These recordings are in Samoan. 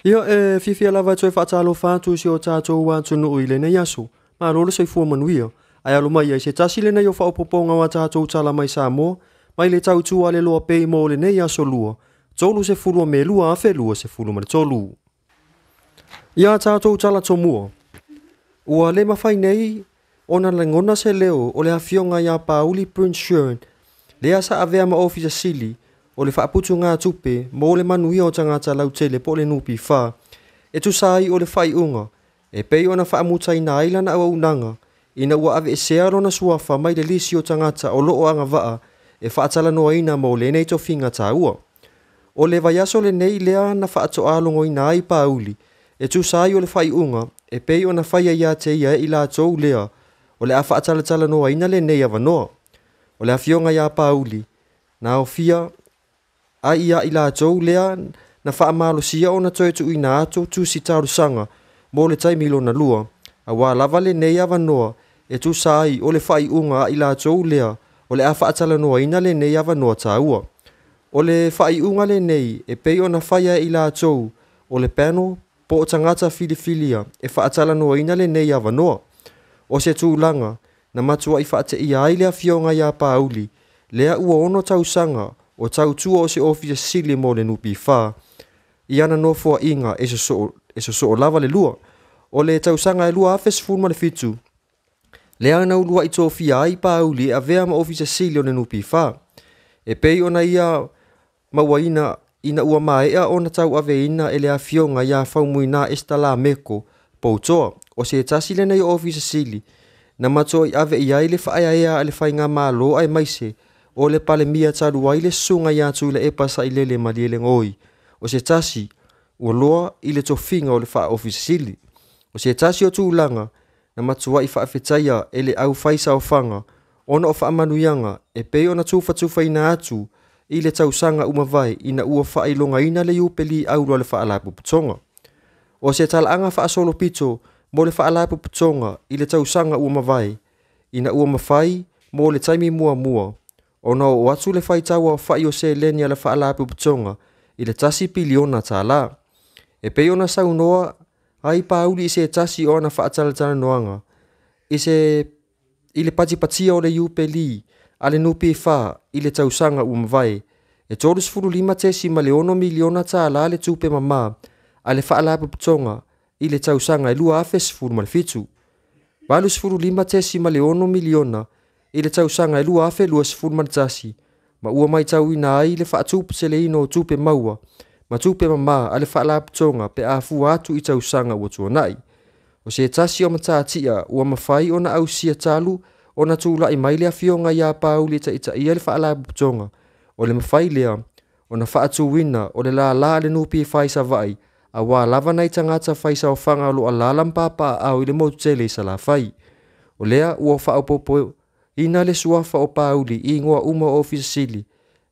Ia, e fiafia lava e toe faatalofa atu i si o tatou atunuu i lenei aso. Malo le soifua manuia. Ae alo mai ai se tasi lenei o faaopoopoga o a tatou tala mai Samoa, mai le tautua a le Loa Pay mo lenei aso Lua, 30 o Me 2023. Ia tatou tala tomua. Ua le mafai nei ona lagona se leo o le afioga ia Pauli Prince Shearn, lea sa avea ma Ofisa Sili o le Faaputugatupe mo le manuia o tagata lautele po o le NPF, e tusa ai o le faaiuga e pei ona faamutaina ai lana auaunaga ina ua aveesea lona suafa mai le lisi o tagata o loo agavaa e faatalanoaina mo lenei tofiga taua. O le vaiaso lenei lea na faatoa logoina ai Pauli e tusa ai o le faaiuga e pei ona faia ia te ia e i latou lea o le a faatalatalanoaina lenei avanoa. O le afioga ia Pauli na aofia ai ia i latou lea na faamalosia ona toe tuuina atu tusi talosaga mo le taimi lona lua, auā lava lenei avanoa e tusa ai o le faaiuga a i latou lea o le a faatalanoaina lenei avanoa taua. O le faaiuga lenei e pei ona faia e i latou o le panel po o tagata filifilia e faatalanoaina lenei avanoa. O se tulaga na matuai faateia ai le afioga ia Pauli, lea ua 6 tausaga o tautua o se Ofisa Sili mo le NPF i ana nofoaiga e sosoo lava le lua. O le tausaga e 2017, lea na uluai tofia ai Pauli e avea ma Ofisa Sili o le NPF. E pei ona ia mauaina ina ua maea ona tauaveina e le afioga ia Faumuina Estalameko Poutoa, o se tasi lenei o Ofisa Sili na matuai ave i ai le faaeaea a le faigamalo aemaise o le Palemia talu ai le susuga ia Tuilaepa Sailele Malielegaoi, o se tasi ua loa i le tofiga o le faa-Ofisa Sili. O se tasi o tulaga na matuai faafetaia e le aufaisaofaga ona o faamanuiaga e pei ona tufatufaina atu i le tausaga ua mavae ina ua faailogaina le Iupeli Auro a le Faalapotopotoga. O se talaaga faasolopito mo le Faalapotopotoga i le tausaga ua mavae ina ua mafai mo le taimi muamua ona oo atu le faitau aofai o seleni a le Faalapotopotoga i le $1 piliona. E pei ona saunoa ai Pauli i se tasi o ana faatalatalanoaga i se i le patipatia o le Iupeli a le NPF i le tausaga ua mavae, e $35.6 miliona le tupe mamā a le Faalapotopotoga i le tausaga e 2017, $85.6 miliona i le tausaga e 2021, ma ua matauina ai le faatuputeleina o tupe maua ma tupe mamā a le Faalapotopotoga pe a fua atu i tausaga ua tuanai. O se tasi o matatia ua mafai ona ausia talu ona tulai mai le afioga ia Pauli e taitaia le Faalapotopotoga, o le mafai lea ona faatuina o le lālā a le NPF i Savaii, auā lava nai tagata faisaofaga o lo o alaala ma papaaao i le motu tele i Salafai. O lea ua faaopoopoina le suafa o Pauli i igoa uma o Ofisa Sili,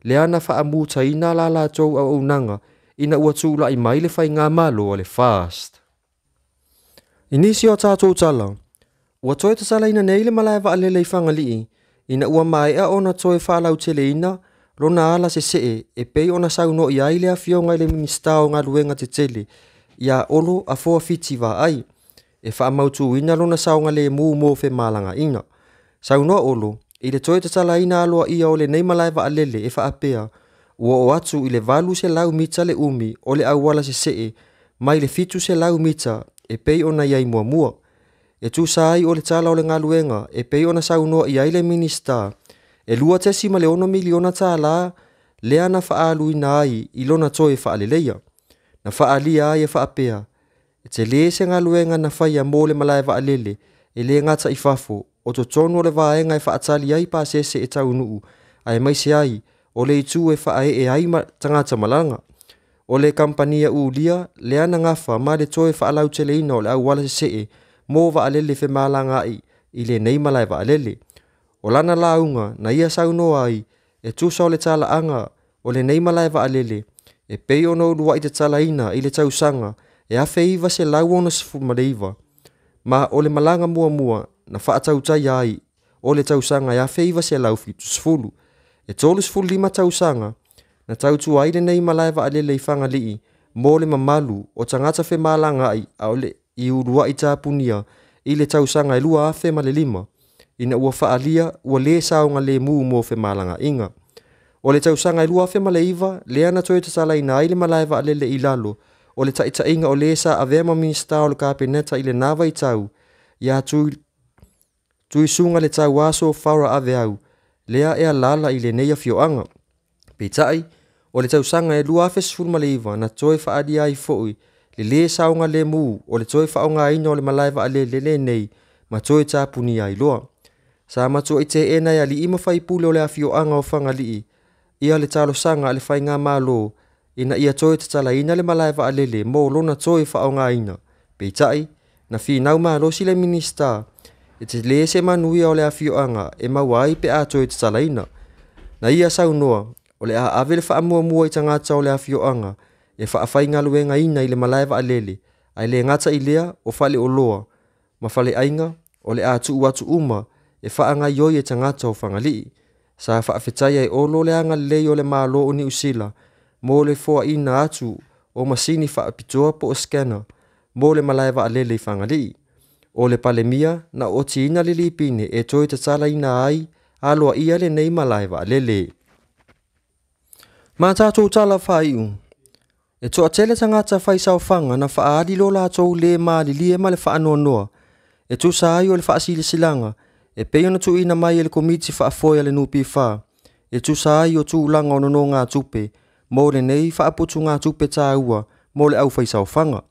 lea na faamutaina la latou auaunaga ina ua tulai mai le faigamalo a le FAST. I nisi o tatou tala, ua toe tatalaina nei le malae vaalele i Fagalii ina ua maea ona toe faalauteleina lona ala sesee e pei ona saunoa i ai le afioga i le Minisita o Galuega Tetele ia Olo Afoa Fiti Vaai e faamautuina lona saogalemu mo femalagaaiga. Saunoa Olo i le toe tatalaina aloaia o lenei malae vaalele e faapea ua oo atu i le 800 mita le umi o le auala sesee mai le 700 mita e pei ona i ai muamua. E tusa ai o le tala o le galuega e pei ona saunoa i ai le Minisita, e $2.6 miliona lea na faaaluina ai i lona toe faaleleia. Na faaalia ai e faapea, e tele se galuega na faia mo le malae vaalele e le gata i fafo o totonu o le vaega e faatali ai pasese e taunuu aemaise ai o le itu e faaee ai tagata malaga. O le kampani ulia lea na gafa ma le toe faalauteleina o le auala sesee mo vaalele femalagaai i lenei malae vaalele. O lana lauga na ia saunoa ai e tusa o le talaaga o lenei malae vaalele e pei ona uluai tatalaina i le tausaga e 1969, ma o le malaga muamua na faatautaia ai o le tausaga e 1970. E 35 tausaga na tautua ai lenei malae vaalele i Fagalii mo le mamalu o tagata femalagaai a o le i uluai tapunia i le tausaga e 2005 ina ua faaalia ua lē saogalēmū mo femalagaaiga. O le tausaga e 2009 lea na toe tatalaina ai le malae vaalele i lalo o le taitaiga o lē sa avea ma Minisita o le Kapeneta i lenā vaitau iā Tuisugaletauaso Fara Aveau lea e alaala i lenei afioaga. Peitai o le tausaga e 2019 na toe faaalia ai foʻi le lē saogalēmū o le toe faaaogaina o le malae vaalele lenei ma toe tapunia ai loa. Sa matuai teena e alii ma faipule o le afioaga o Fagalii ia le talosaga a le faigamalo ina ia toe tatalaina le malae vaalele mo lona toe faaaogaina. Peitai na finau malosi le Minisita e telē se manuia o le afioaga e maua ai pe a toe tatalaina. Na ia saunoa o le a ave le faamuamua i tagata o le afioaga e faafaigaluegaina i le malae vaalele, ae le gata i lea o faleoloa ma faleaiga o le a tuu atu uma e faagaioi e tagata o Fagalii. Sa faafetaia e Olo le agalelei o le Malo o Niu Sila mo le foaina atu o masini faapitoa po o scanner mo le malae vaalele i Fagalii. O le Palemia na ootiina le lipine e toe tatalaina ai aloaia lenei malae vaalele. Ma tatou tala faaiu. E toatele tagata faisaofaga na faaali lo latou lē malilie ma le faanoanoa e tusa ai o le faasilasilaga e pei ona tuuina mai e le Komiti Faafoe a le NPF e tusa ai o tulaga o nonogatupe mo lenei faaputugatupe taua mo le aufaisaofaga.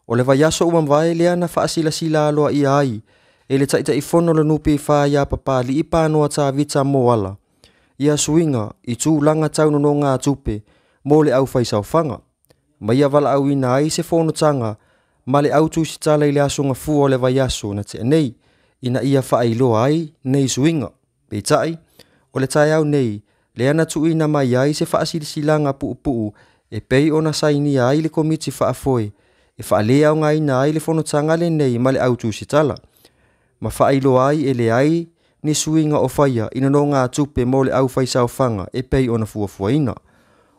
O le vaiaso ua mavae lea na faasilasila aloaia ai e le Taitaifono o le NPF iā Papali'i Panoa Tavita Moala ia suiga i tulaga tau nonogatupe mo le aufaisaofaga ma ia valaauina ai se fonotaga ma le au tusitala i le aso Gafua o le vaiaso na tea nei ina ia faailoa ai nei suiga. Peitai o le taeao nei lea na tuuina mai ai se faasilasilaga puupuu e pei ona sainia ai le Komiti Faafoe e faaleaogaina ai le fonotaga lenei ma le au tusitala ma faailoa ai e leai ni suiga o faia i nonogatupe mo le aufaisaofaga e pei ona fuafuaina.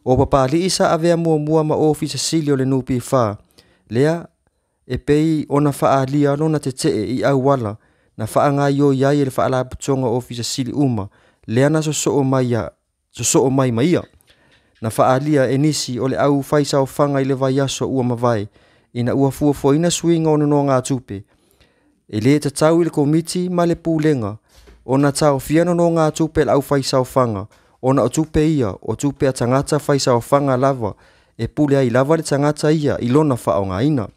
O Papali'i sa avea muamua ma Ofisa Sili o le NPF lea e pei ona faaalia lona tetee i auala na faagaioi ai e le Faalapotopotoga o Ofisa Sili uma lea na sosoo mai ma ia. Na faaalia e nisi o le aufaisaofaga i le vaiaso ua mavae ina ua fuafuaina suiga o nonogatupe e lē tatau i le Komiti ma le Pulega ona taofia nonogatupe a le aufaisaofaga ona o tupe ia o tupe a tagata faisaofaga lava e pule ai lava le tagata ia i lona faaaogaina.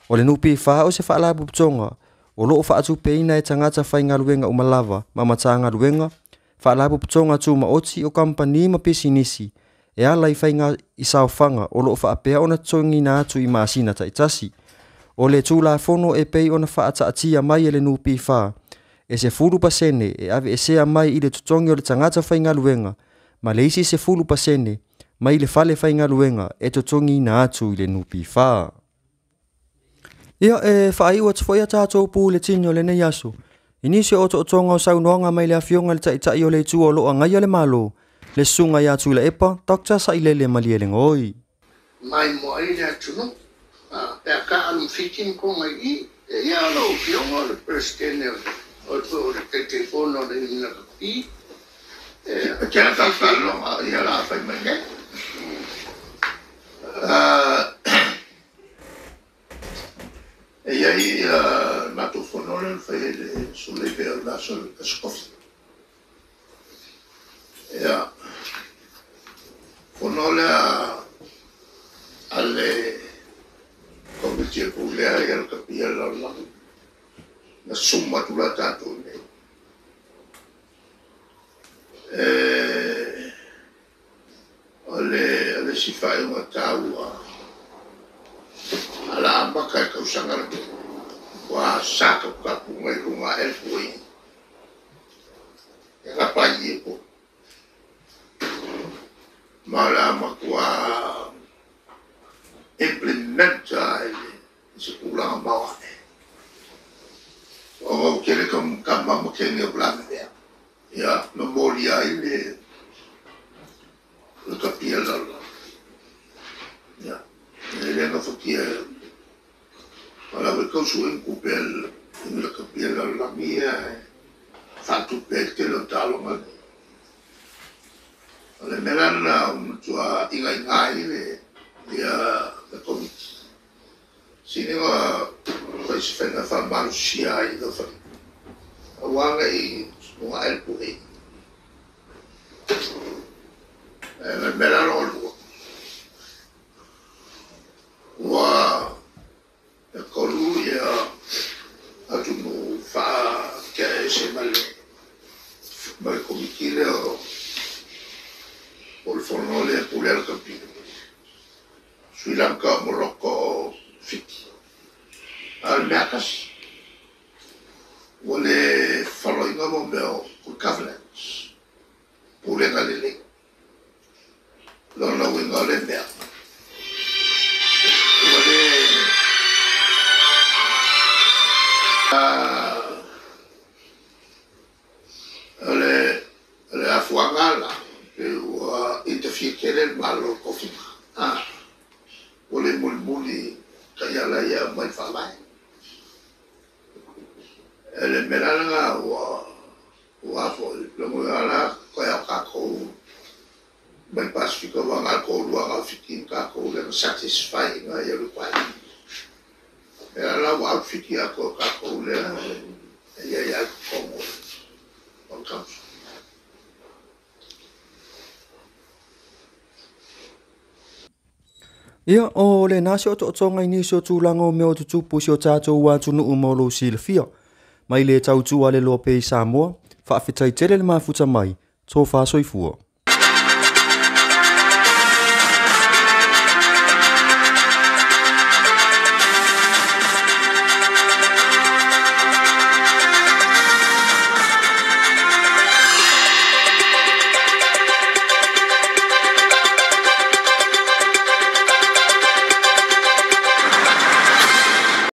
O le NPF o se faalapotopotoga o loo faatupeina e tagata faigaluega uma lava ma Matagaluega, Faalapotopotoga Tumaoti o kamupani ma pisinisi e ala i faiga i saofaga o loo faapea ona totogiina atu i masina taitasi. O le Tulafono e pei ona faataatia mai e le NPF e 10% e aveesea mai i le totogi o le tagata faigaluega ma le isi 10% mai le fale faigaluega e totogiina atu i le NPF. Ia e faaiu atu foi a tatou puletini o lenei aso i nisi o otootoga o saunoaga mai le afioga i le Taitai o le Itu o loo agaia le Malo, le Susuga ia Tuilaepa Dr Sailele Malielegaoi. Mai moa ai le atunuu pe a ka alu Fiti ma konga i i. E ia lau afioga o le Peresetene o le Taitaifono o le NLP. E te ala faaloga ia la fai mai nei. E iai matou fono lea na fai ai le Sulei pea o le aso le Aso Ia, fono lea a le Komiti e pulea ia le kapia le lalolagi. Na suma atu la tatou nei. O le isi faaiuga taua a la amata e tausaga lenei. Ua sa kapukapu mai luga e fui. E rapa i e po. Ma o le a matua implementa i se tulaga maoae. O ngau tele ka mama kenge o la mea. Ia, na moli ai le kapia lalolagi. Ia, suʻega tupe a le lakapi a le lalolagi ia e faatupe ai le tele o taaloga nei. O le mea la lena ua matua igaiga ai le ia le Komiti. Sili ona fai se faiga e faamalosia ai lau faliga, aua ne i luga ae le puʻe. Ma le mea la lona lua, ua e tolu ia atunuu faatea ese ma le Komiti lea o le Fono lea e pulea le lakapi. Sri Lanka, Morocco, Fiti. A o le mea tasi, ua le faloina mo mea o good governance, pulega lelei. Lona uiga o le mea, ua le o le afuaga la, pe ua interfere tele le Malo i tofiga. Ua le mulimuli taiala ia mai faavae. E le mea la lena ua foi, logo la koe au kākou mai Pasifika ua ngā kōlua ngā whiti kākou le satisfy ngā ia requirement. E la ua outfiti a koe kākou lea e ia ia kongo o le council. Ia, o le nasi o to'otoga i nisi o tulaga o mea o tutupu i si o tatou atunuu ma o lou silafia. Mai le tautua le loa pea i Samoa, faafetai tele le mafuta mai, tofa soifua.